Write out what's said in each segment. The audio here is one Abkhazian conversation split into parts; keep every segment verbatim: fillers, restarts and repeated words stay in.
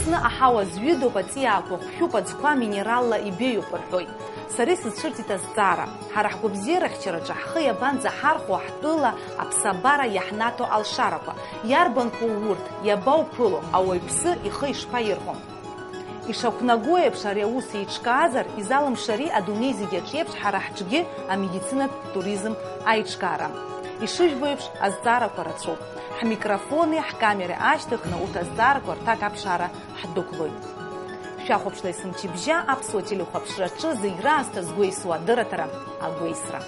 Аԥсны аҳауа зҩыдоуп, аҵиаақәа хәшәуп, аӡқәа минералла ибеиоуп рҳәоит. Сара исызцәырҵит азҵаара. Ҳара ҳгәабзиарахьчараҿы ҳхы иабанӡаҳархәо ҳтәыла аԥсабара иаҳнаҭо алшарақәа? Иарбанқәоу урҭ? Иабауԥыло? Ауаҩԥсы ихы ишԥаирхәо? Ишақәнаго еиԥш, ари аус еиҿкаазар, изалымшари адунеи зегь аҿы еиԥш ҳара ҳҿгьы амедицинатә туризм аиҿкаара? Ишыжәбо еиԥш, азҵаарақәа рацәоуп. Ҳмикрофони ҳкамереи аашьҭыхны урҭ азҵаарақәа рҭак аԥшаара ҳдәықәлоит. Шәахәаԥшла есымчыбжьа аԥсуа телехәаԥшраҿы зегь раасҭа згәеисуа адырраҭара агәеисра.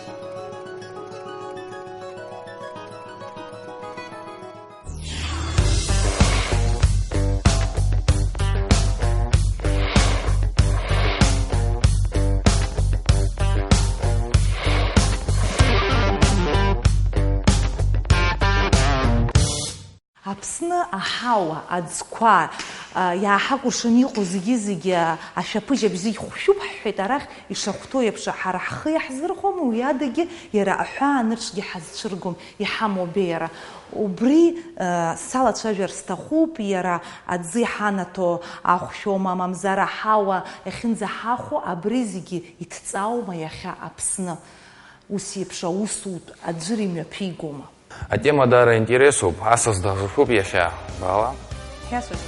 Аԥсны аҳауа, аӡқәа, а, иааҳакәыршаны иҟоу зегьы-зегьы, а, ашәаԥыжь абжьы хәшәуп ҳҳәеит, арахь ишахәҭоу еиԥш, ҳара ҳхы иаҳзырхәом, уи адагьы иара аҳәаа нырцәгьы ҳазцәыргом, иҳамоу абеиара. Убри, а, салацәажәар сҭахуп, иара аӡы иҳанаҭо ахәшәома, мамзар аҳауа иахьынӡаҳахәо, абри зегьы иҭҵааума иахьа Аԥсны? Ус еиԥш аусутә аӡәыр имҩаԥигома? Атема даара интересуп, асас дазхәуп иахьа, баала. Ҳәа сыхь.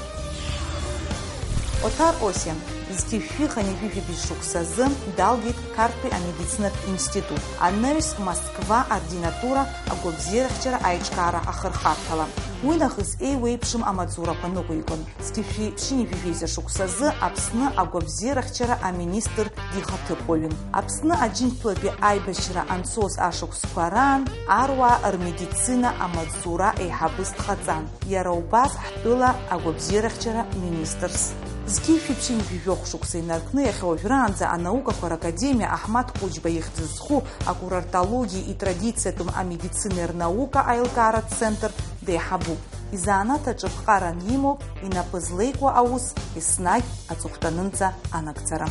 Оҭар Осиа, зқьи жәшәи хынҩажәи жәибжь шықәсазы далгеит Қарҭтәи амедицинатә институт, анаҩс Москва аординатура агәабзиарахьчара аиҿкаара ахырхарҭала. Уи нахыс еиуеиԥшым амаҵурақәа ныҟәигон. Зқьи жәшәи ԥшьынҩажәи жәеиза шықәсазы Аԥсны агәабзиарахьчара аминистр дихаҭыԥуаҩын. Аԥсны Аџьынџьтәылатәи аибашьра анцоз ашықәсқәа раан аруаа рмедицина амаҵзура еиҳабыс дҟаҵан. Иара убас ҳтәыла агәабзиарахьчара министрс. Зқьи жәшәи ԥшьынҩажәи жәохә шықәса инаркны иахьа уажәраанӡа анаукақәа ракадемиа Аҳмаҭ Кәыџьба ихьӡ зху акурортологиеи итрадициатәым амедицинеи рнаука аилкааратә центр деиҳабуп. Изанааҭ аҿы ԥҟаран имоуп инапы злеикуа аус, еснагь аҵыхәтәанынӡа анагӡара.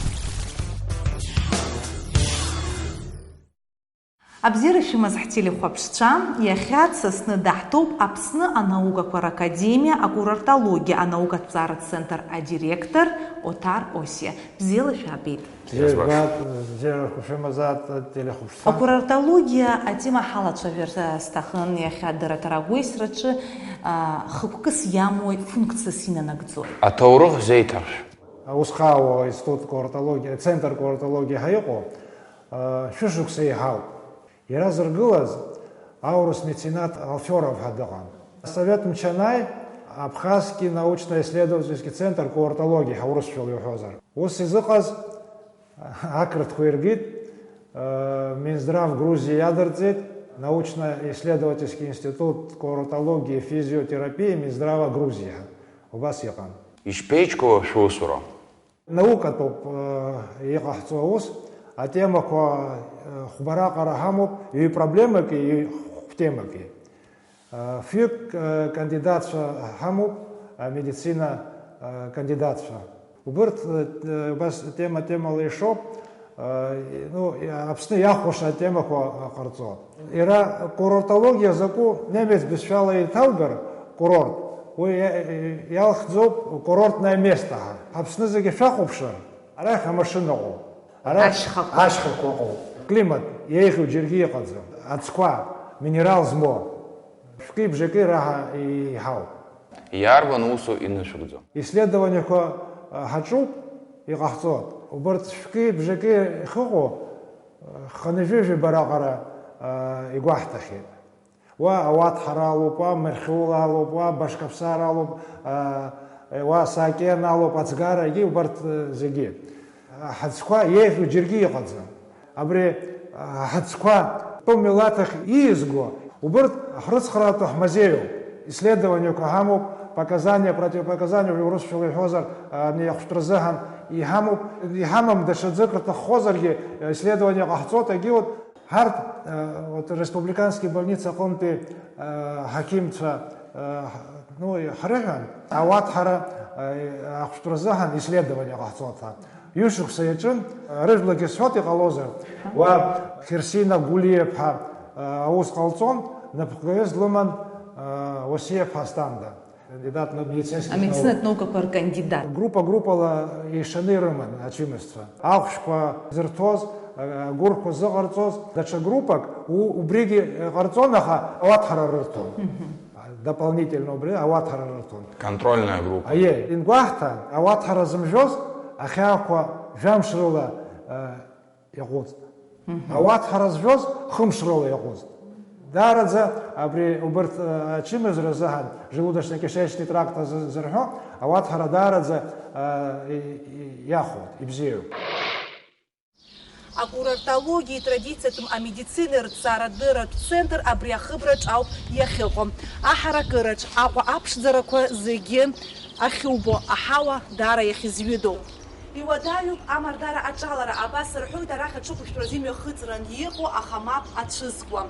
Абзиара шәымаз ҳтелехәаԥшцәа, иахьа дсасны даҳҭоуп Аԥсны анаукақәа ракадемиа акурортологиа анаукатә ҵаратә центр адиректор Оҭар Осиа. Бзиала шәаабеит. Бзиа жәбап, бзиарақәа шәымазаат, телехәаԥшцәа. Акурортологиа атема ҳалацәажәар сҭахын иахьа адырраҭара агәеисраҿы, а, хықәкыс иамои функциас инанагӡои? Аҭоурых зеиҭаршә. Аус хаауа аинститут курортологиа, центр курортологиа ҳәа иҟоу, а, шәышықәса еиҳауп. Иара зыргылаз аурыс меценат Алферов ҳәа дыҟан. Асовет мчы анааи, Абхазский научно-исследовательский центр курортологии ҳәа урысшәала иуҳәозар. Ус изыҟаз ақырҭқәа иргеит, э, Минздрав Грузиа иадырҵеит, научно-исследовательский институт курортологии и физиотерапии Минздрава Грузии ҳәа. Убас иҟан. Ишԥеиҿкаау шәусура? Наукатәуп, э, иҟаҳҵо аус, атемақәа, э, хәба раҟара ҳамоуп, ҩ-проблемаки, ҩ-хә-, темаки. Э, фҩык, э, кандидатцәа ҳамоуп, амедицина, э, кандидатцәа. Убырҭ, э, э, убас тема-темала ишоуп, э, ну, Аԥсны иахәаша атемақәа ҟарҵо. Иара курортологиа закәу немец бызшәала еиҭалгар, курорт, уи иа-, иалхӡоуп курортное место ҳәа. Аԥсны зегьы шәахәаԥшыр, арахь амашьына ыҟоуп. Арахь ашьхақәа. Ашьхақәа ыҟоуп. Климат еиӷьу џьаргьы иҟаӡам. Аӡқәа, минерал змоу. Шәки бжаки раҳа иҳауп. Иарбан усу инышәыгӡо? Исследованиақәа, а, ҳаҿуп, иҟаҳҵоит. Убарҭ шәки бжаки ахьыҟоу, а, хынҩажәи жәаба раҟара, а, игәаҳҭахьеит. Уа ауаҭҳара алоуп, уа Мархьоула алоуп, уа Башкаԥсар алоуп, а, уа Саакьен алоуп, Аӡгарагьы, убарҭ, а, зегьы. Аҳаӡқәа еиӷьу џьаргьы иҟаӡам. Абри, а, ҳаӡқәа тәым милаҭ ахь ииазго, убырҭ ҳрыцхраартә ҳмузеиуп. Исследованиақәа ҳамоуп, показания, противопоказания, урысшәала иҳәозар, а, ани ахәшәтәра азыҳәан иҳамоуп, иҳамам даҽаӡәык рҭаххозаргьы, исследование ҟаҳҵоит, егьи урҭ ҳарҭ, а, вот, республикански больница аҟынтәи, а, ҳақьымцәа, а, ну, ҳрыҳәан, ауаҭҳара, а, ахәшәтәра азыҳәан исследование ҟаҳҵоит ҳәа. Ҩышықәса иаҿын, рыжәлагьы сҳәоит иҟалозар. Уа Хьырсина Гәлиаԥҳа, а, аус ҟалҵон, напхгаҩыс длыман, а, Уасиаԥҳа Асҭанда. Кандидат медицинских наук. Амедицинатә наукақәа ркандидат. Группа-группала еишаны ирыман ачымазцәа. Ахәшәқәа зырҭоз, агәырқәа зыҟарҵоз, даҽа группак у-, убригьы ҟарҵон, аха ауаҭәара рырҭон. Дополнительно убри ауаҭәара рырҭон. Контрольная группа. Аиеи, ингәаҳҭа, ауаҭәара зымжәоз ахьаақәа жәамш рыла, э, иаҟәыҵт. Ауаҭәара зжәоз хымш рыла иаҟәыҵт. Даараӡа абри убарҭ, э, ачымазара азыҳәан, желудочно-кишечный тракт азы зырҳәо, ауаҭәара даараӡа, э, и-, и-, иахәоит, ибзиоуп. Акурортологиеи традициатәым амедицинеи рыҭҵаарадырратә центр абри ахыбраҿ ауп иахьыҟоу. Аҳаракыраҿ Аҟәа аԥшӡарақәа зегьы ахьубо, аҳауа даара иахьызҩыдоу. Иуадаҩуп амардара аҿалара, абас рҳәоит арахь аҽыхәышәтәразы имҩахыҵран иҟоу, аха мап ацәызкуа.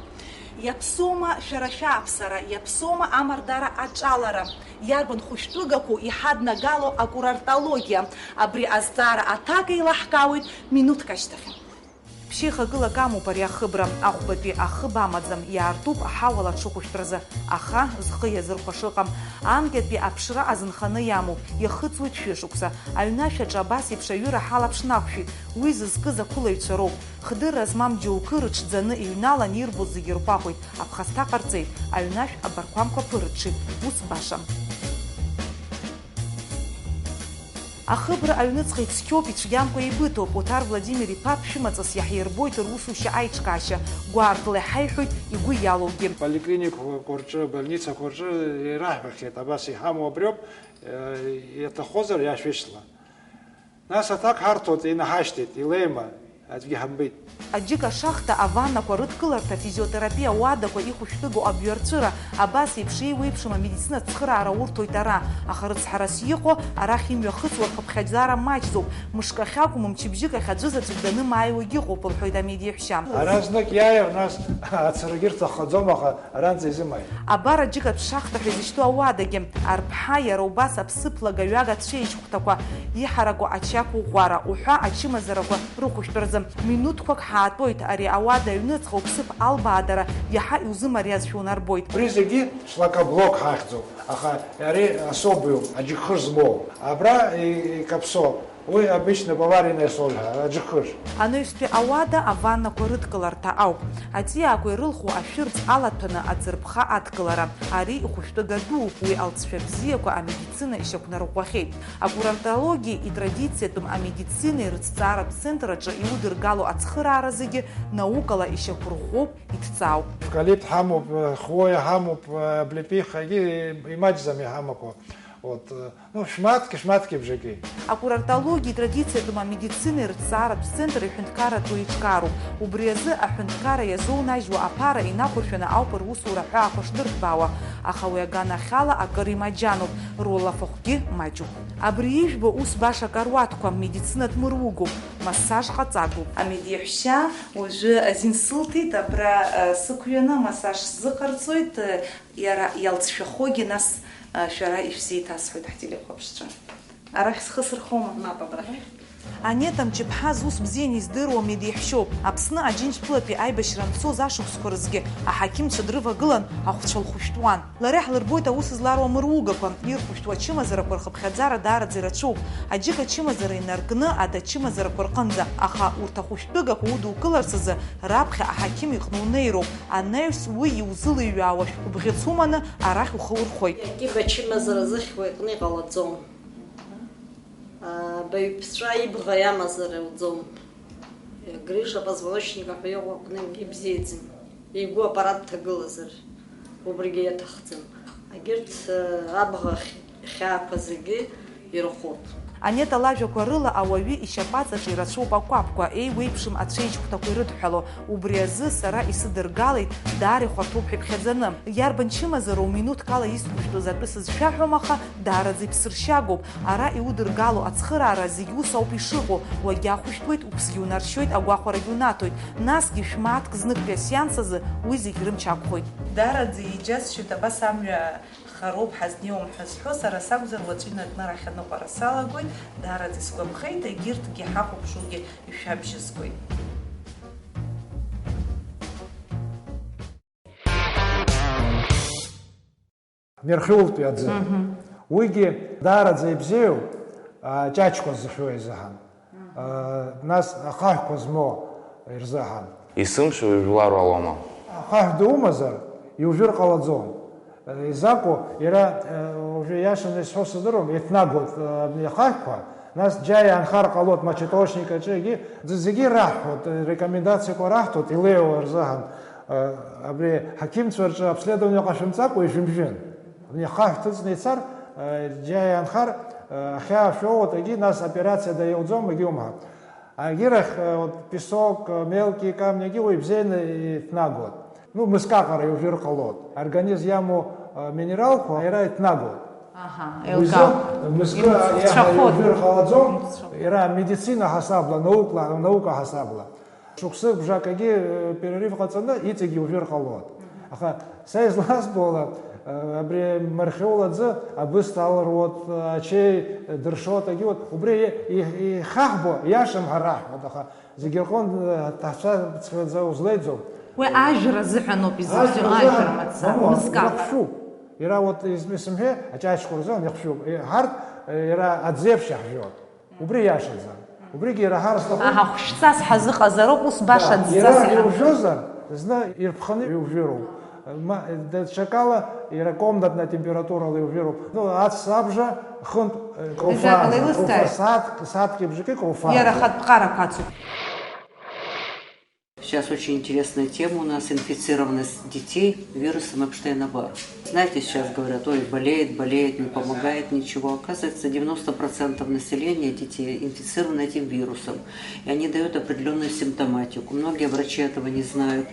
Иаԥсоума шәара шәааԥсара, иаԥсоума амардара аҿалара? Иарбан хәышәтәыгақәоу иҳаднагало акурортологиа? Абри азҵаара аҭак еилаҳкаауеит минуҭк ашьҭахь. Ԥшьеихагылак амоуп ари ахыбра. Ахәбатәи ахыб амаӡам, иаартуп аҳауала аҽыхәышәтәразы, аха зхы иазырхәа шыҟам. Анкьатәи аԥшра азынханы иамоуп, иахыҵуеит шәышықәса. Аҩнашә аҿы абас еиԥш аҩыра ҳалаԥшны ақәшәеит, уи зызкыз ақәылаҩцәа роуп. Хдырра змам џьоукы рыҽӡаны иҩналан, ирбоз зегьы рҟәаҟәеит, аԥхасҭа ҟарҵеит, аҩнашә абарқәамқәа ԥырыҽҽит, ус башам. Ахыбра аҩныҵҟа ицқьоуп, ицәгьамкәа еибыҭоуп. Оҭар Владимир-иԥа ԥшәымаҵас иаҳирбоит русушьа аиҿкаашьа, гәаартла иҳаиҳәоит игәы иалоугьы. Поликлиникақәа рҿы, больницақәа рҿы ираҳҳәахьеит, абас иҳамоу абриоуп, э, иаҭахозар иашәышьҭла. Нас аҭак ҳарҭоит, инаҳашьҭит, илеима, аӡәгьы ҳамбеит. Аџьыка ашахта, аваннақәа рыдкыларҭа, афизиотерапиа ауадақәа, ихәышәтәыгоу абҩарцәыра, абас еиԥш еиуеиԥшым амедицинатә цхыраара урҭоит ара, аха рыцҳарас иҟоу, арахь имҩахыҵуа рхыԥхьаӡара маҷӡоуп, мышк ахь акәым, мчыбжьык ахь аӡәызаҵәык данымааиуагь ыҟоуп, лҳәоит амедиаҳәшьа. Ара знык иааир, нас ацарагьы рҭаххаӡом, аха аранӡа изымааит. Абар аџьыкатә шахта ҳәа изышьҭоу ауадагьы, арԥҳа иара убас аԥсыԥ лагаҩага ацәеижь хәҭақәа иҳараку ачақь уӷәӷәара уҳәа ачымазарақәа рыхәышәтәразы. Минуҭқәак ҳаатәоит, ари ауада аҩныҵҟа уԥсыԥ албаадара иаҳа иузымариазшәа унарбоит. Убри зегьы шлакоблок ҳахьӡуп, аха ари особыҩуп, аџьыкхыш змоу. Абра и-, икаԥсоуп. Уи обычно поваренная соль ҳәа, аџьыкхыш. Анаҩстәи ауада аваннақәа рыдкыларҭа ауп. Аҵиаақәа ирылху ашәырҵ алаҭәаны аӡырԥха адкылара. Ари ихәышәтәыга дууп, уи алҵшәа бзиақәа амедицина ишьақәнарӷәӷәахьеит. Акурортологиеи итрадициатәым амедицинеи рыҭҵааратә центр аҿы иудыргало ацхыраара зегьы наукала ишьақәырӷәӷәоуп, иҭҵаауп. Эвкалипт ҳамоуп, хвоя ҳамоуп, облепихагьы имаҷӡам иҳамақәо. Вот, э, ну, шәмаҭгьы, шәмаҭгьы бжаки. Акурортологиеи традициатәым амедицинеи рыҭҵааратә центр иҳәынҭқарратә еиҿкаароуп. Убри азы аҳәынҭқарра иазунажьуа аԥара инахәыршәаны ауп русура ҳәаақәа шдырҭбаауа, аха уи аганахьала акыр имаџьануп, руалафахәгьы маҷуп. Абри ижәбо ус баша акаруаҭқәа, медицинатә мыругоуп, массаж ҟаҵагоуп. Амедиаҳәшьа уажәы азин сылҭеит, абра, э, сықәҩаны амассаж сзыҟарҵоит, э, Иара иалҵшәахогьы нас, а, шәара ишәзеиҭасҳәоит ҳтелехәаԥшцәа. Арахь схы сырхома? Мап, абрахь. Анета Мчыԥҳа зус бзианы издыруа медиаҳәшьоуп. Аԥсны Аџьынџьтәылатәи аибашьра анцоз ашықәсқәа рзгьы аҳақьымцәа дрывагылан, ахәцәа лхәышәтәуан. Лара иаҳлырбоит аус зларуа амыругақәа, ирхәышәтәу ачымазарақәа рхыԥхьаӡара даараӡа ирацәоуп. Аџьыка ачымазара инаркны, ада ачымазарақәа рҟынӡа, аха урҭ ахәышәтәыгақәа удукыларц азы раԥхьа аҳақьым иҟны унеироуп. Анаҩс уи иузылыҩаауа шәҟәыбӷьыц уманы арахь ухы урхоит. Иагьыба чымазара зыхьуа иҟны иҟалаӡом. Абаҩԥҵәа ибӷа иамазар иуӡом. Грыжа позвоночника ҳәа иҟоу аҟны ибзиаӡам. Игәы аппарат дҭагылазар, убригьы иаҭахӡам. Егьырҭ, э, абӷа хь-, хьаақәа зегьы ирхәоит. Анета лажәақәа рыла ауаҩы ишьапаҵаҿы ирацәоуп акәаԥқәа, еиуеиԥшым ацәеижь хәҭақәа ирыдҳәало. Убри азы сара исыдыргалеит, даара ихәарҭоуп ҳәа иԥхьаӡаны. Иарбан чымазароу минуҭк ала исқәышәтәыз атәы сызшәаҳәом, аха даараӡа иԥсыршьагоуп. Ара иудыргало ацхыраара зегь ус ауп ишыҟоу, уагьахәышәтәуеит, уԥсгьы унаршьоит, агәахәарагьы унаҭоит. Насгьы шәмааҭк зныктәи асеанс азы уи зегь рымч ақәхоит. Даараӡа иџьасшьоит абас амҩа хароуп ҳазнеиуам ҳәа зҳәо, сара сакәзар, уаҵәы инаркны арахь аныҟәара салагоит, даараӡа исгәаԥхеит, егьырҭгьы ҳахәаԥшугьы ишәабжьызгоит. Мерхьултәи аӡы. Уигьы даараӡа ибзиоуп, а, ҷаҷқәа зыхьуа изыҳәан. А, нас ахаҳәқәа змоу ирзыҳәан. Есымша жәлар уалома? Ахаҳә думазар, иужәыр ҟалаӡом. Изакәу, иара, э, уажәы иашаны исҳәо сыздыруам, еиҭнагоит, э, абни ахаҳәқәа, нас џьа иаанхар ҟалоит, мочеточник аҿы, егьи, з-, зегьы ираҳҳәоит, э, рекомендациақәа раҳҭоит, илеиуа рзыҳәан, э, абри ҳақьымцәа рҿы обследование ҟашәымҵакәа ижәымжәын. Абни ахаҳә ҭыҵны ицар, э, џьа иаанхар, э, ахьаа шәоуа, егьи, нас операциа даиуӡом, егьи умҳәан. Агьырахь, э, вот, песок, э, мелкие камни, уи бзианы иҭнагоит. Ну, мызкы аҟара иужәыр ҟалоит. Организм иамоу, э, минералқәа иара иҭнагоит. Аҳа, Уи еилкаауп. Мызкы Имцхәхоит. Иаҳа иужәыр ҟалаӡом, Имцхәхоит. Иара медицина ҳасабла, наукла, наука ҳасабла. Шықәсык бжакагьы, э, перерыв ҟаҵаны, иҵегь иужәыр ҟалоит. Аха са изласбо ала, э, абри мархьоула аӡы абысҭа аларуот, ачеи дыршот, агьуот, убри и-, и-, ихаҳбо, иашам ҳәа раҳҳәот, аха зегьы рҟынтә, э, ҭаацәараҵәҟьаӡа узлеиӡом. Уи ажәра азыҳәаноуп изыхьӡу, Ажәра азы-, ажәра мацара, мамоу, мызкы аҟара. Ихәшәуп. Иара вот измесымҳәеи, аҷаҷқәа рзы ихәшәуп. Э, ҳарҭ, э, иара аӡеиԥш иаҳжәот. Убри иашаӡам. Убригьы иара ҳарсҭахуп. Аҳа, хәшәҵас ҳазыҟазароуп, ус баша Да, ӡӡас иара иҳамоуп. Иужәозар, зны ирԥханы иужәыроуп. Ма, даҽакала иара комнатная температурала иужәыроуп. Ну, аҵәца абжа хынтә, э, круфан, Exactly, круфан, илысҭааит. Сааҭк, сааҭки бжаки круфан. Иара ахатә ԥҟарақәа ацуп. Сейчас очень интересная тема у нас, инфицированность детей вирусом Эпштейна-Барр. Знаете, сейчас говорят: «Ой, болеет, болеет, не помогает ничего». Оказывается, девяносто процентов населения детей инфицированы этим вирусом, и они дают определённую симптоматику. Многие врачи этого не знают.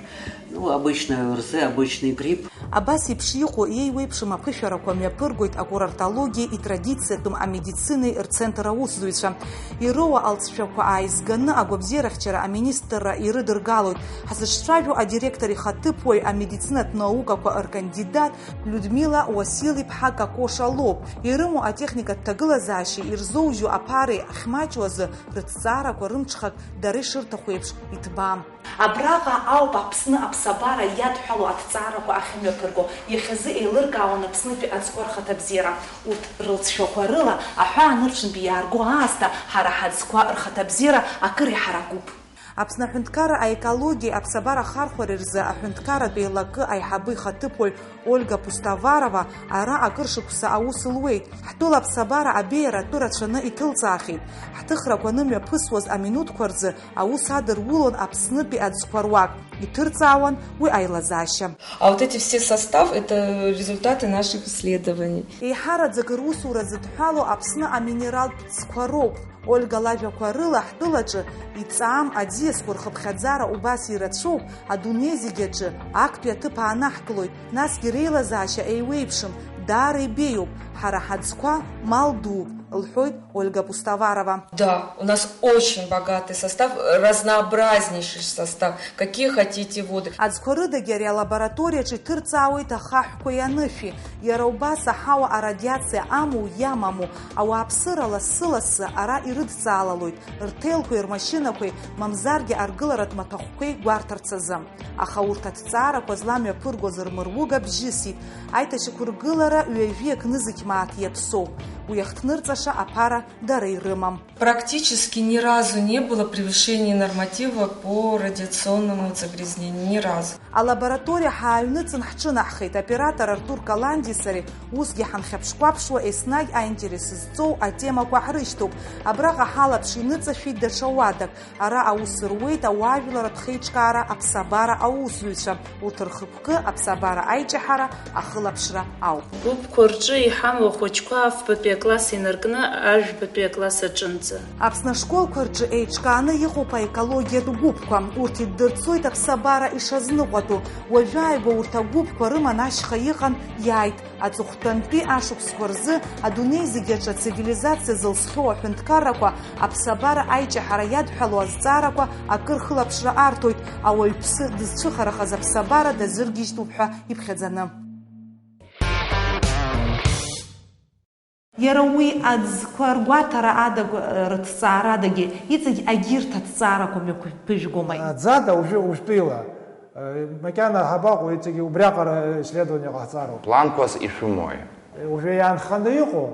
Ну, обычная ОРЗ, обычный грипп. Абас еиԥш иҟоу еиуеиԥшым аԥышәарақәа мҩаԥыргоит акурортологиеи итрадициатәым амедицинеи рцентр аусзуҩцәа. Ироуа алҵшәақәа ааизганы агәабзиарахьчара аминистрра ирыдыргалоит. Ҳзыҿцәажәо адиректор ихаҭыԥуаҩ, амедицинатә наукақәа ркандидат Людмила Уасил-иԥҳа Какоша лоуп. Ирымоу атехникатә ҭагылазаашьеи ирзоужьу аԥареи ахьмаҷу азы рыҭҵаарақәа рымҽхак дара ишырҭаху еиԥш иҭбаам. Абраҟа ауп Аԥсны аԥсабара иадҳәалоу аҭҵаарақәа ахьымҩаԥырго. Иахьазы еилыркаауан Аԥснытәи аӡқәа рхаҭабзиара. Урҭ рылҵшәақәа рыла, аҳәаанырцәынтәи иаарго аасҭа, ҳара ҳаӡқәа рхаҭабзиара акыр иҳаракуп. Аԥсны аҳәынҭқарра аекологиеи аԥсабара ахархәареи рзы аҳәынҭқарратә еилакы аиҳабы ихаҭыԥуаҩ Ольга Пустоварова ара акыр шықәса аус луеит. Ҳтәыла аԥсабара абеиара атәы рацәаны иҭылҵаахьеит. Ҳҭыхрақәа анымҩаԥысуаз аминуҭқәа рзы аус адырулон Аԥснытәи аӡқәа руак, иҭырҵаауан уи аилазаашьа. А вот эти все составы, это результаты наших исследований. Еиҳараӡак русура зыдҳәалоу Аԥсны аминералтә ӡқәа роуп. Ольга лажәақәа рыла, ҳтәылаҿы иҵаам аӡиасқәа рхыԥхьаӡара убас ирацәоуп, адунеи зегь аҿы актәи аҭыԥ аанаҳкылоит, насгьы реилазаашьа еиуеиԥшым, даара ибеиоуп, ҳара ҳаӡқәа мал дууп, лҳәоит Ольга Пустоварова. Да, у нас очень богатый состав, разнообразнейший состав. Какие хотите воды? Аӡқәа рыдагьы ари алабораториаҿы иҭырҵаауеит ахаҳәқәеи анышәи. Иара убас аҳауа арадиациа амоу иамаму ауааԥсыра лассы-лассы ара ирыдҵаалалоит, рҭелқәеи рмашьынақәеи, мамзаргьы аргыларатә маҭәахәқәеи гәарҭарц азы. Аха урҭ аҭҵаарақәа зламҩаԥыргоз рмыруга бжьысит, аиҭашьақәыргылара ҩажәи акнызқь мааҭ иаԥсоуп. Уи ахҭнырҵаша аԥара дара ирымам. Практически ни разу не было превышения норматива по радиационному загрязнению. Ни разу. Алабораториа ҳааҩныҵын ҳҿынаҳхеит, аоператор Артур Каландиеи сареи усгьы ҳанхьаԥш-кәаԥшуа еснагь аинтерес зҵоу атемақәа ҳрышьҭоуп. Абраҟа ҳалаԥш иныҵашәеит даҽа уадак. Ара аус руеит ауаажәларратә хеиҿкаара аԥсабара аусзуҩцәа. Урҭ рхықәкы аԥсабара аиҷаҳара ахылаԥшра ауп. Гәыԥқәа рҿы иҳамоу ахәыҷқәа афбатәи акласс инаркны ажәбатәи акласс аҿынӡа. Аԥсны ашколқәа рҿы еиҿкааны иҟоуп аекологиатә гәыԥқәа. Урҭ иддырҵоит аԥсабара ишазныҟәатәу. Уажәы ааигәа урҭ агәыԥқәа рыман ашьха иҟан, иааит. Аҵыхәтәантәи ашықәсқәа рзы адунеи зегьы аҿы ацивилизациа зылзхьоу аҳәынҭқаррақәа аԥсабара аиҷаҳара иадҳәалоу азҵаарақәа акыр хылаԥшра арҭоит, ауаҩԥсы дызцәыхарахаз аԥсабара дазыргьежьтәуп ҳәа иԥхьаӡаны. Иара уи аӡқәа ргәаҭара ада рыҭҵаарадагьы, иҵегь агьырҭ аҭҵаарақәа мҩаԥыжәгомеи? Аӡада уажәы, уажәтәила, Макьана ҳабаҟоу, иҵегьы убриаҟара исследование ҟаҳҵароуп. Планқәас ишәымои? Уажәы иаанханы иҟоу,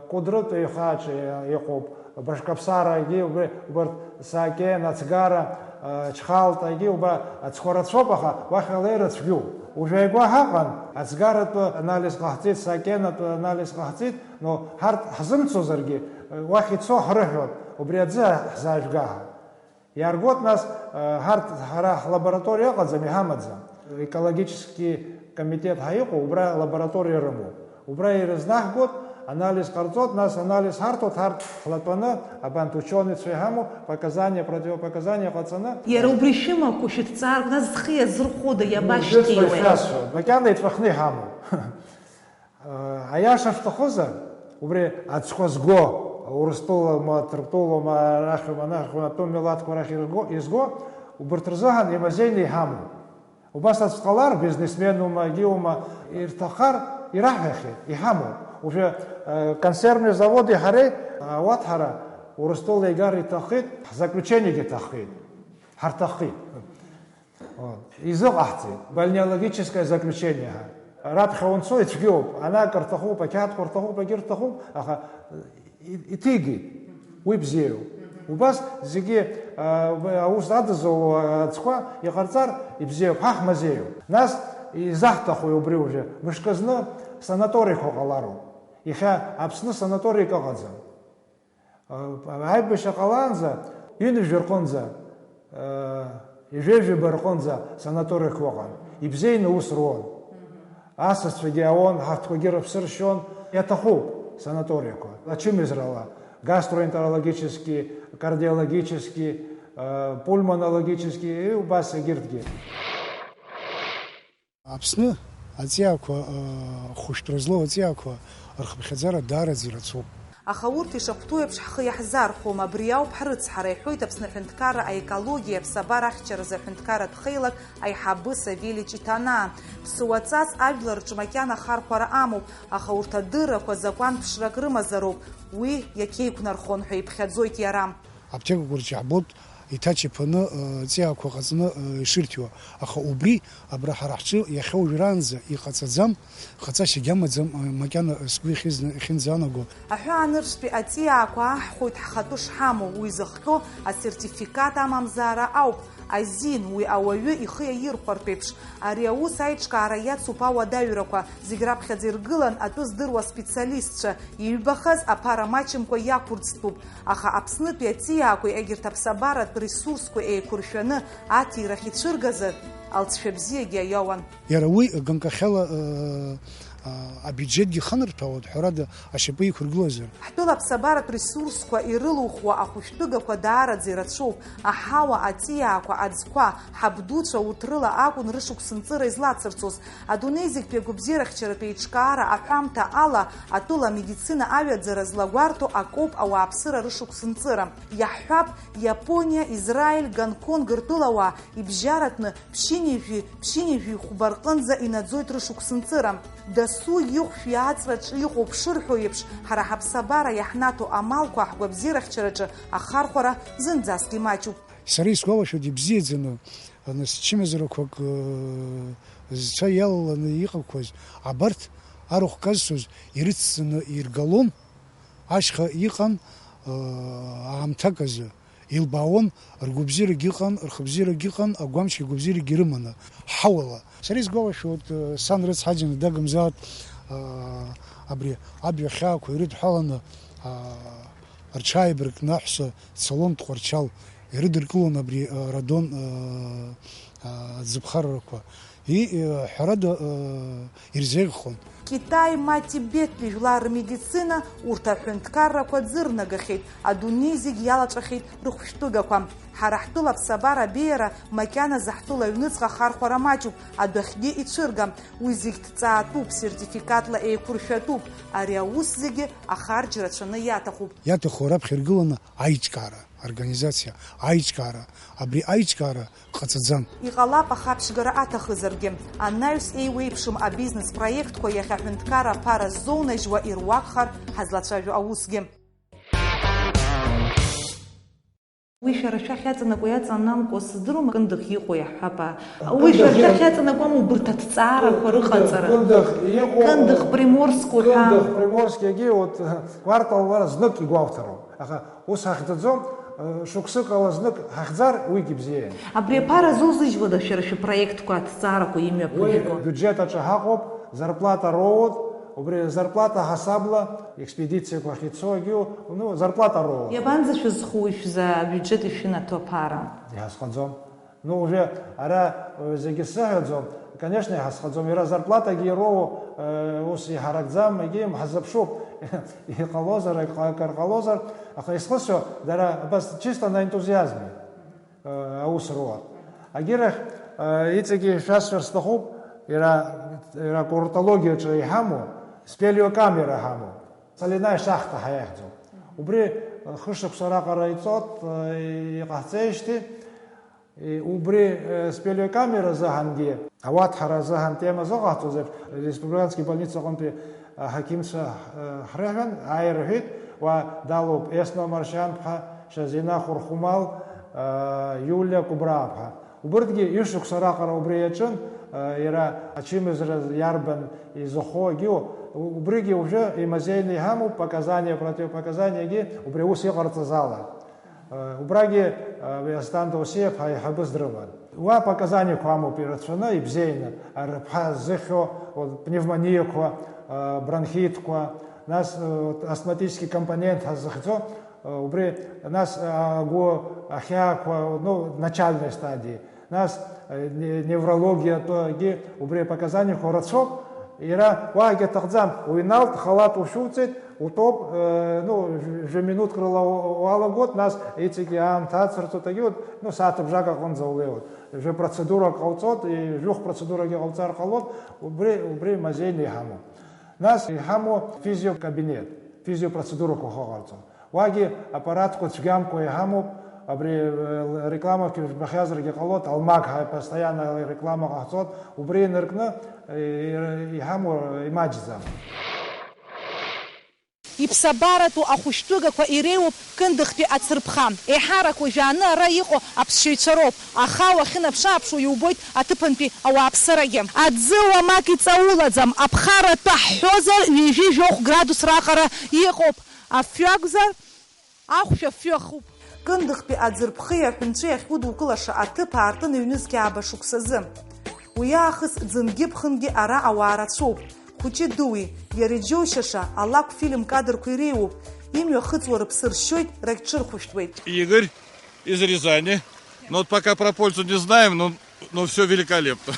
Кәыдрытә еихаҿы иҟоуп, Башкаԥсарагьы, убри, убарҭ Сакен, Ацгара, Чхалтагьы, уба, ацқәа рацәоуп, аха уахь алеира цәгьоуп. Уажәы ааигәа ҳаҟан, ацгаратәы анализ ҟаҳҵеит, Сакенатәы анализ ҟаҳҵеит, но ҳарҭ ҳзымцозаргьы, уахь ицо ҳрыҳәоит, убри аӡы ҳзаажәга ҳәа. Иааргоит нас, э, ҳарҭ ҳара ҳлабораториа ыҟаӡам, иҳамаӡам. Екологический комитет ҳәа иҟоу, убра лабораториа рымоуп. Убра ирызнаҳгоит, анализ ҟарҵоит, нас анализ ҳарҭоит, ҳарҭ ҳлатәаны, абанҭ учёныцәа иҳамоу, показания, противопоказания ҟаҵаны. Иара убри шәымақәа шәыҭҵааргә, нас зхы иазырхәода, иабашьҭиуеи? Шәасҳәоит, макьана иҵәахны иҳамоуп. Аиаша шәҭахызар, убри ацқәа зго, Урыстәылоума, Ҭырқәтәылоума, арахьоума, анахьоума, атәым милаҭқәа рахь ирго, изго, убарҭ рзыҳәан имазеины иҳамоуп. Убас аӡә дҟалар, бизнесменума, агьиума, ирҭахар, ираҳәахьеит, иҳамоуп. Уажәы, э, консервный заводи ҳареи, э, ауаҭәҳара Урыстәыла игар иҭаххеит, ҳзаключениагьы ҭаххеит, ҳарҭаххеит. Изыҟаҳҵеит, бальнеологическое заключение ҳәа. Раԥхьа уанцо ицәгьоуп, ана акы рҭахуп, ақьаадқәа рҭахуп, агьырҭ рҭахуп, аха и-, иҭигеит, уи бзиоуп. Убас зегьы, а, аус адызуло аӡқәа иҟарҵар ибзиоуп, ҳа ҳмазеиуп. Нас изаҳҭахуи убри уажәы? Мышкызны санаториқәа ҟалароуп. Иахьа Аԥсны санаторик ыҟаӡам. Аибашьра ҟалаанӡа, ҩынҩажәа рҟынӡа, ҩажәа рҟынӡа санаториақәа ыҟан. Ибзианы аус руан. Асасцәагьы ауан, ҳарҭқәагьы рыԥсы ршьон. Иаҭахуп санаториақәа. Ачымазарала, гастроэнтерологический, кардиологический, пульмонологический, убас егьырҭгьы. Аԥсны аҵиаақәа, хәышәтәра злоу аҵиаақәа рхыԥхьаӡара даараӡа ирацәоуп. Аха урҭ ишахәҭоу еиԥш ҳхы иаҳзархәом, абри ауп ҳрыцҳара, иҳәоит Аԥсны аҳәынҭқарра аекологиеи аԥсабара ахьчаразы аҳәынҭқарратә хеилак аиҳабы Савелич Иҭанаа. Ԥсуа ҵас ажәлар рҿы макьана ахархәара амоуп, аха урҭ адыррақәа закәан ԥшрак рымазароуп, уи иақьеиқәнархон ҳәа иԥхьаӡоит иара. Аԥҭекақәа рҿы иаҳбоит, иҭачаԥаны, ы, ҵиаақәа ҟаҵаны, ы, ишырҭиуа. Аха убри, абра ҳара ҳҿы иахьа уажәраанӡа иҟаҵаӡам, ҟаҵашьагьы амаӡам, ы, макьана сгәы иахьызна-, иахьынӡаанаго. Аҳәаанырцәтәи аҵиаақәа аҳхәоит ҳхатәы шҳамоу, уи зыхҟьо асертификат амамзаара ауп. Азин, уи ауаҩы ихы иаирхәартә еиԥш, ари аус аиҿкаара иацуп ауадаҩрақәа, зегь раԥхьаӡа иргылан атәы здыруа специалистцәа, иҩбахаз аԥара маҷымкәа иақәырӡтәуп, аха Аԥснытәи аҵиаақәеи егьырҭ аԥсабаратә ресурсқәеи еиқәыршәаны аҭирахь ицәыргазар, алҵшәа бзиагьы аиоуан. Иара уи ганкахьала, э, э, абиуџьетгьы ханарҭәаауеит, ҳәарада, ашьапы иқәыргылазар. Ҳтәыла аԥсабаратә ресурсқәа ирылухуа ахәышәтәыгақәа даараӡа ирацәоуп, аҳауа, аҵиаақәа, аӡқәа, ҳабдуцәа урҭ рыла акәын рышықәсынҵыра излацырҵоз. Адунеи зегьтәи агәабзиарахьчаратә еиҿкаара аҳәамҭа ала, атәыла амедицина аҩаӡара злагәарҭо акоуп ауааԥсыра рышықәсынҵыра. Иаҳҳәап, Иапониа, Израиль, Гонконг ртәылауаа ибжьаратәны ԥшьынҩажәи, ԥшьынҩажәи хәба рҟынӡа инаӡоит рышықәсынҵыра. Дасу ихәшәи ааҵраҿы иҟоуп шырҳәо еиԥш, ҳара ҳаԥсабара иаҳнаҭо амалқәа ҳгәабзиарахьчараҿы ахархәара зынӡаск имаҷуп. Сара исгәалашәоит ибзиаӡаны, нас, чымазарақәак, э, зцәа иалаланы иҟақәаз, абарҭ арахә казцоз ирыцҵаны иргалон, ашьха иҟан, э, аамҭак азы, илбаауан, ргәабзиарагь ыҟан, рхыбзиарагь ыҟан, агәамчгьы агәабзиарагьы рыманы, ҳауала. Сара исгәалашәоит, э, сан рыцҳаџьаны дагымзаат, э, абри абҩа хьаақәа ирыдҳәаланы, э, рҽааибаркны аҳәса дцалон Тҟәарчал, ирыдыркылон абри, э, радон, э, э, ӡыԥхаррақәа. И, э, ҳәарада, э, ирзеиӷьхон. Китай ма Тибеттәи жәлар рмедицина урҭ аҳәынҭқаррақәа ӡырнагахьеит, адунеи зегь иалаҵәахьеит рыхәшәтәыгақәа. Ҳара ҳтәыла аԥсабара абеиара макьаназы ҳтәыла аҩныҵҟа ахархәара маҷуп, адәахьгьы ицәыргам. Уи зегь ҭҵаатәуп, сертификатла еиқәыршәатәуп. Ари аус зегьы ахарџь рацәаны иаҭахуп. Иаҭаху раԥхьа иргыланы аиҿкаара, организациа, аиҿкаара, абри аиҿкаара ҟаҵаӡам. Иҟалап ахаԥшьгара аҭахызаргьы. Анаҩс еиуеиԥшым абизнес проектқәа иахьа аҳәынҭқарра аԥара ззоунажьуа ируакхар ҳазлацәажәо аусгьы. Уи шәара шәахь иаҵанакуа иаҵанамкуа сыздыруам, Кындыӷ иҟоу иаҳҳәап, аа. Уи шәара шәахь иаҵанакуам убарҭ аҭҵаарақәа рыҟаҵара. Кындыӷ иҟоу, Кындыӷ Приморск уҳәа. Кындыӷ Приморскгьы, вот, кварталла знык игәалҭароуп. Аха ус ҳахьӡаӡом, шықәсык ала знык ҳахьӡар, уигьы бзиан. Абри аԥара зоузыжьуада шәара шәыпроектқәа, аҭҵаарақәа имҩаԥыжәго? Уи биуџьет аҿы ҳаҟоуп, зарплата роуеит, убри зарплата ҳасабла, Експедициақәа ахьицо, егьиу, ну, зарплата роуеит. Иабанӡа шәызху уи шәзы абиуџьет ишәынаҭо аԥара? Иҳазхаӡом. Ну, уже ара, э, зегьы сзыҳәаӡом. Конечно, иҳазхаӡом. Иара зарплатагьы ироуа, э, ус иҳаракӡам, егьи ҳаззыԥшуп. Иҟалозар, акы-, акыр ҟалозар. Аха исхысҳәо, дара абас чисто на энтузиазме. Э, аус руа. Агьырахь, э, иҵегьы шәасҳәар сҭахуп, иара, иара акурортологиаҿы иҳамоу, спелеокамера ҳамоу, соляная шахта ҳәа иахьӡуп. Убри, э, хышықәса раҟара иҵот, э, иҟаҳҵеижьҭеи, э, убри, э, спелеокамера азыҳәангьы, ауаҭәҳара азыҳәан тема зыҟаҳҵоз еиԥш, республикански больница аҟынтәи аҳақьымцәа, э, ҳрыҳәан, ааи рҳәеит, уа далоуп Есма Маршьан-ԥҳа, Шазина Хәырхәмал, э, Иулиа Кәыбраа-ԥҳа. Убырҭгьы ҩышықәса раҟара убри иаҿын, э, иара ачымазара иарбан изыхо, егьиу, убригьы уажәы имазеины иҳамоуп, показания, противопоказаниагьы убри аус иҟарҵаз ала. Убрагьы, э, Асҭанда Осиа-ԥҳа аиҳабы сдрыман. Уа показаниақәа амоуп ирацәаны, ибзианы, рыԥҳа зыхьо, пневмониақәа, э, бронхитқәа, нас, э, астматический компонент ҳәа зыхьӡо, э, убри, нас, э, агәы ахьаақәа, ну, начальной стадии. Нас, э, не-, неврологиатәгьы убри апоказаниақәа рацәоуп, иара уаагьы аҭахӡам, уҩналт, халаҭ ушәуҵеит, утәоуп, э, ну, жә-, жәа минуҭк рыла у-, уалагоит, нас иҵегьы аамҭа ацырҵоит, агьы, ну, сааҭыбжак аҟынӡа улеиуеит. Жәа процедурак ҟауҵоит, и-, жәохә процедурагьы ҟауҵар ҟалоит, убри, убри мазеины иҳамоуп. Нас иҳамоу физиокабинет, физиопроцедурақәа ахы ҟарҵо. Уагьы аппаратқәа цәгьамкәа иҳамоуп, абри, э, реклама жәбахьазаргьы ҟалоит, Алмаг ҳәа постоянно реклама ҟаҳҵоит, убри инаркны, э, иҳамоу имаҷӡам. Иԥсабаратәу ахәышәтәыгақәа иреиуоуп Кындыӷтәи ацырԥха. Еиҳарак уажәааны ара иҟоу аԥсшьаҩцәа роуп, аха уахьынаԥш-ааԥшуа иубоит аҭыԥантәи ауааԥсырагьы. Аӡы уамак иҵаулаӡам, аԥхара атәы ҳҳәозар, ҩажәи жәохә градус раҟара иҟоуп. Афҩы акәзар, ахәшә афҩы ахуп. Кындыӷтәи аӡырԥхеи аҳәынҵәеи ахьудукылаша аҭыԥ аартын ҩнызқь ааба шықәсазы. Уи аахыс ӡынгьы-ԥхынгьы ара ауаа рацәоуп. Хәыҷи-дуи, иара иџьоушьаша, алакә фильм кадрқәа иреиуоуп, имҩахыҵуа рыԥсы ршьоит, рагьҽырхәышәтәуеит. Игорь из Рязани. Ну вот пока про пользу не знаем, но, но всё великолепно.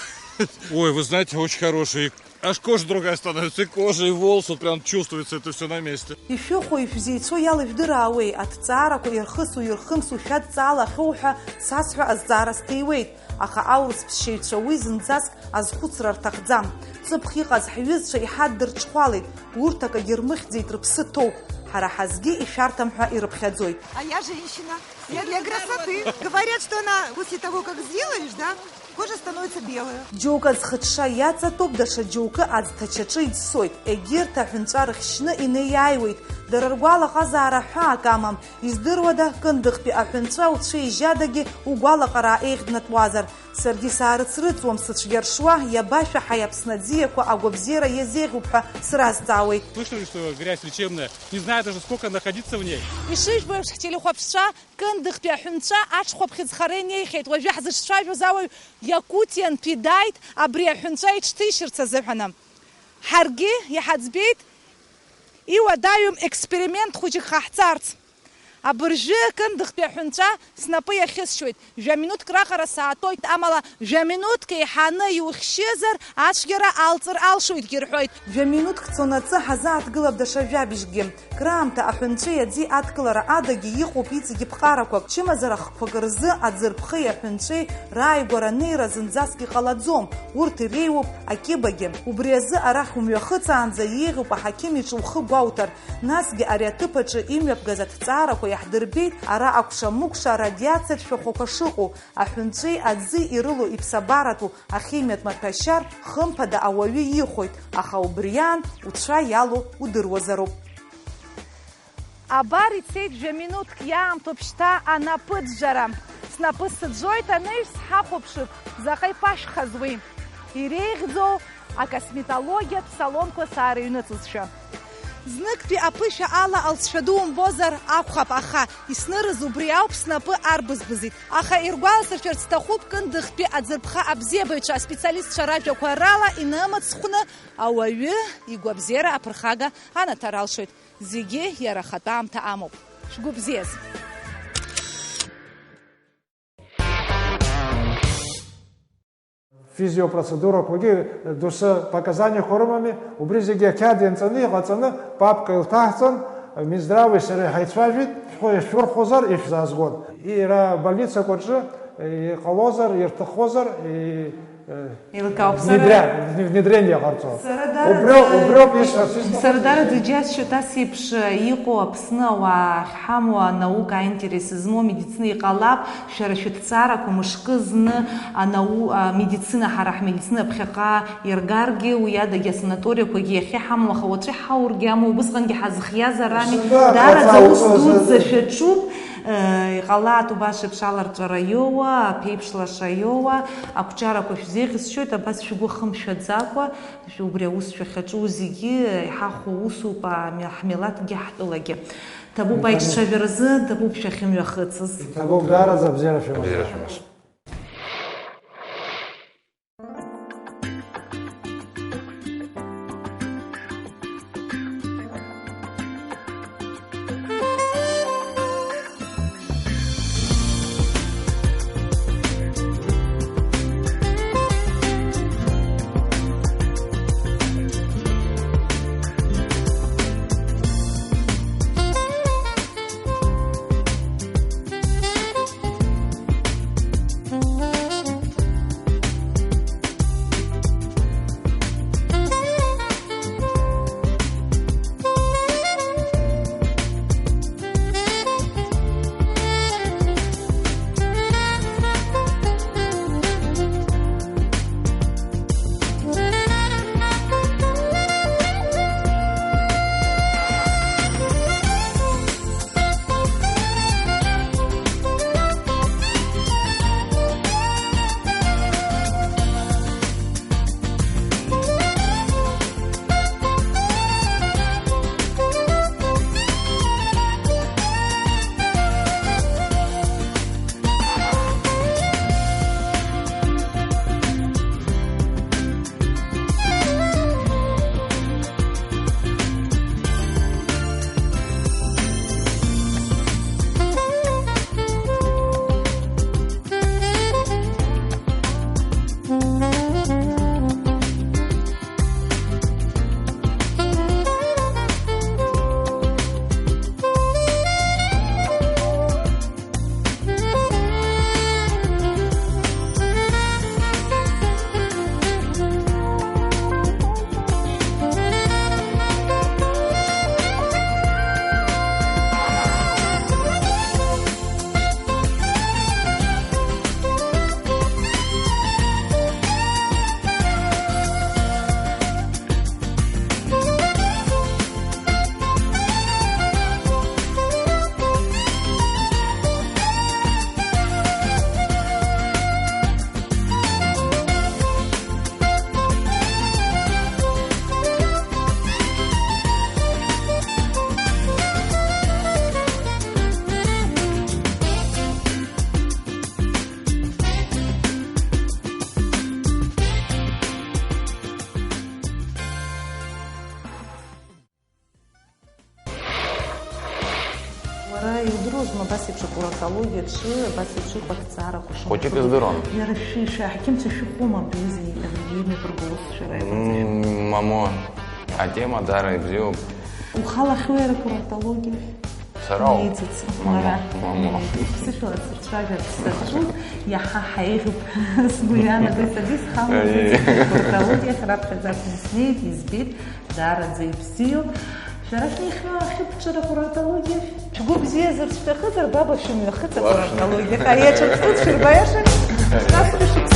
Ой, вы знаете, очень хороший. Аж кожа другая становится, и кожа, и волосы, вот прям чувствуется это всё на месте. Ишәыхәо, ишәзеицәоу иалыжәдыраауеи, аҭҵаарақәа ирхысу, ирхымсу шәадҵаалахьоу ҳәа сасҳәа азҵаара сҭиуеит, аха аурыс ԥсшьаҩцәа уи зынӡаск азхәыцра рҭахӡам. Ҵыԥх иҟаз ҳҩызцәа иҳаддырҽхәалеит, урҭ акагьы рмыхьӡеит, рыԥсы ҭоуп, ҳара ҳазгьы ишәарҭам ҳәа ирыԥхьаӡоит. А я женщина. Я для красоты. Говорят, что она после того, как сделаешь, да, кожа становится белая. Џьоукы аӡхыҽҽа иаҵатәоуп, даҽа џьоукы аӡҭачаҿы иӡсоит. Егьырҭ аҳәынҵәа рыхьшьны инеиааиуеит. Дара ргәалаҟазаара ҳәаак амам. Издыруада, Кындыӷтәи аҳәынҵәа уцәеижьадагьы угәалаҟара еиӷьнатәуазар? Саргьы саарыцрыҵуам, сыцәгьаршуа, иабашәаҳаи Аԥсны аӡиақәа агәабзиара иазеиӷьуп ҳәа сразҵаауеит. Слышали, что грязь лечебная? Не знаю даже, сколько находиться в ней. Ишыжәбо еиԥш, ҳтелехәаԥшцәа Кындыӷтәи аҳәынҵәа аҽхәаԥхьыӡ хара инеихьеит. Уажәы ҳзыҿцәажәоз ауаҩ Иакутиантәи дааит абри аҳәынҵәа иҽҭишьырц азыҳәаны. Ҳаргьы иҳаӡбеит иуадаҩым експеримент хәыҷык ҟаҳҵарц. Абыржәы Кындыӷтәи аҳәынҵәа снапы иахьысшьуеит. Жәа-минуҭк раҟара саатәоит, амала жәа-минуҭк еиҳаны иухьшьызар, ацәгьара алҵыр алшоитгьы рҳәоит. Жәа-минуҭк цонаҵы ҳазааҭгылап даҽа жәабжькгьы. Краамҭа аҳәынҵәеи аӡи адкылара адагьы иҟоуп иҵегьы ԥҟарақәак, чымазара хкқәак рзы аӡырԥхеи аҳәынҵәеи рааигәара анеира зынӡаск иҟалаӡом, урҭ иреиуоуп акьыбагьы. Убри азы арахь умҩахыҵаанӡа еиӷьуп аҳақьым иҿы ухы гәауҭар. Насгьы ари аҭыԥ аҿы имҩаԥгаз аҭҵаарақәа иаҳдырбеит ара акәша-мыкәша арадиациатә шәахәақәа шыҟоу, аҳәынҵәеи аӡи ирылоу иԥсабаратәу ахимиатә маҭәашьар хымԥада ауаҩы ихәоит, аха убри аан уцәа иалоу удыруазароуп. Абар ицеит жәа минуҭк иаамҭоуп шьҭа анапыӡәӡәара. Снапы сыӡәӡәоит, анаҩс ҳахәаԥшып, заҟа иԥашьхаз уи. Иреиӷьӡоу акосметологиатә салонқәа саарыҩныҵызшәа. Зныктәи аԥышәа ала алҵшәа ду умбозар акәхап, аха иснырыз убри ауп, снапы арбызбызит. Аха иргәаласыршәарц сҭахуп, Кындыхтәи аӡырԥха абзиабаҩцәа аспециалистцәа ражәақәа рала инымыцхәны ауаҩы игәабзиара аԥырхага анаҭар алшоит. Зегьы иара ахатәы аамҭа амоуп. Шәгәы бзиаз! Физиопроцедурақәагьы доусы показаниақәа рымами, убри зегьы ақьаад ианҵаны, иҟаҵаны, папка илҭаҳҵан, Минздрави сареи ҳаицәажәеит, шәхы иашәырхәозар, ишәзаазгон. Иара больницақәа рҿы иҟалозар, ирҭаххозар, и-, Еилкаауп, сара внедря-, внедрение ҟарҵо. Сара дараӡа, Убриоуп, убриоуп исҳәарц исҭаху. Сара дараӡа иџьасшьоит ас еиԥш иҟоу Аԥсны ауаа ахьҳамоу, анаука аинтерес змоу, амедицина иҟалап, шәара шәыҭҵаарақәа мышкы зны анау-, амедицина, ҳара ҳмедицина ԥхьаҟа иргаргьы, уи адагьы асанаториақәагьы иахьа иҳамоу, аха уаҵәы иҳаургьы амоу, убысҟангьы ҳазхиазар ами, Усында, дараӡа хаҵа ус уцәазы. дуӡӡа шәаҿуп. Э, иҟалааит убас еиԥш аларҵәара иоуа, аԥеиԥш лаша иоуа, ақәҿиарақәа шәзеиӷьасшьоит, абас шәгәы хымшәаӡакәа, шәы-, убри аус шәахьаҿу зегьы иҳахәо усуп, ами-, ҳмилаҭгьы ҳтәылагьы. Ҭабуп Иҭабуп. аиҿцәажәаразы, ҭабуп шәахьымҩахыҵыз. Иҭабуп, даараӡа абзиара шәымаз. Абзиара шәымаз. Уара иудыруазма абас еиԥш акуратологиа аҿы, абас еиԥш иҟоу аҭҵаарақәа шымхыҵуа? Хәыҷык издыруан. Иара шәи-, шәи аҳақьымцәа шәыҟоума абри азы еиҳа-, еимҩаԥырго аусура? М, мамоу. Атема даара ибзиоуп. Ухалахьоу иара акуратологиа? Сара ауп. Иӡыц, Мамоу, уара. Мамоу. Ԥсышәала сацәажәарц саҿуп, иаҳа ҳаиӷьуп сгәы иаанагоит, саргьы схалон Аиеи. Акуратологиахь раԥхьаӡа акәны снеит, избеит. Даараӡа ибзиоуп. Шәара шәнеихьоу ахьыԥҵәара акуратологиахь? Шәгәы бзиазар шәҭахызар, баба шәымҩахыҵ акуратологиахь. Аиаша ԥсыӡ шәырбаиашан. Нас шәышықәс